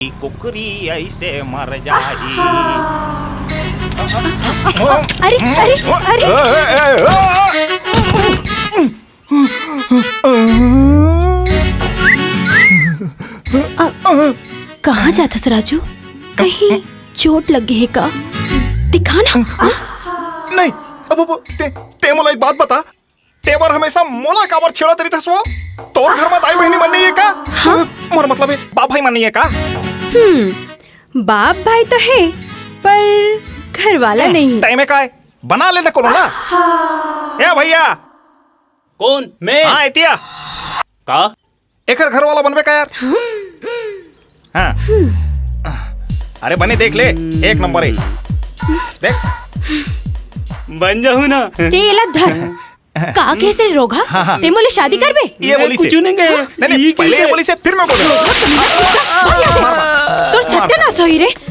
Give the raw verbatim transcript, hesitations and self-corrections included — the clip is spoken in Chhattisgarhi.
कुकरी ऐसे मर जाही। अरे, अरे, अरे। कहाँ जाथस राजू? कहीं चोट लग गई है का? दिखा ना। नहीं, अब, अब ते, ते मोला एक बात बता, तेवर हमेशा मोला काबर छेड़त रहिथस वो? तोर घर में दाई बहिनी मन नहीं है का? हाँ? मोर मतलब है, बाप भाई मन नहीं है का? हम्म, बाप भाई तो है, पर घर वाला नहीं है। तय में का है? बना लेना कोनो ना। ए भैया। कौन? मैं? हाँ, एतिया। का? एकर घर वाला बनबे का यार? हाँ। अरे बने देख ले, एक नंबर है। देख। बन जाहू ना। तेला धर। का कहे से रोगा? हाँ, हाँ। ते मोले शादी करबे? ये बोली से। कुछ नहीं कहे। नहीं, नहीं, पहले ये बोली से, फिर मैं बोलूँ। तोर सत्यानाश होई रे।